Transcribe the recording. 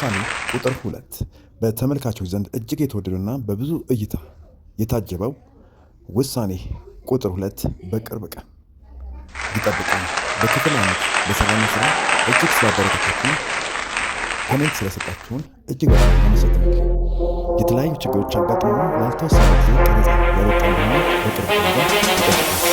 ውሳኔ ቁጥር 2 በተመልካቾች ዘንድ እጅግ የተወደደና በብዙ እይታ የታጀበው ውሳኔ ቁጥር 2 በቅርብ ቀን ይጠብቃል። በክፍል 1 በሰራነው ስራ እጅግ ስላበረታታችሁን፣ comment ስለሰጣችሁን እጅግ በጣም አመሰግናለሁ። የተለያዩ ችግሮች አጋጥመው ላልተወሰነ ጊዜ ቀረጻ ያልወጣ እንደሆነ በቅርብ ቀን ግን ይጠብቃል።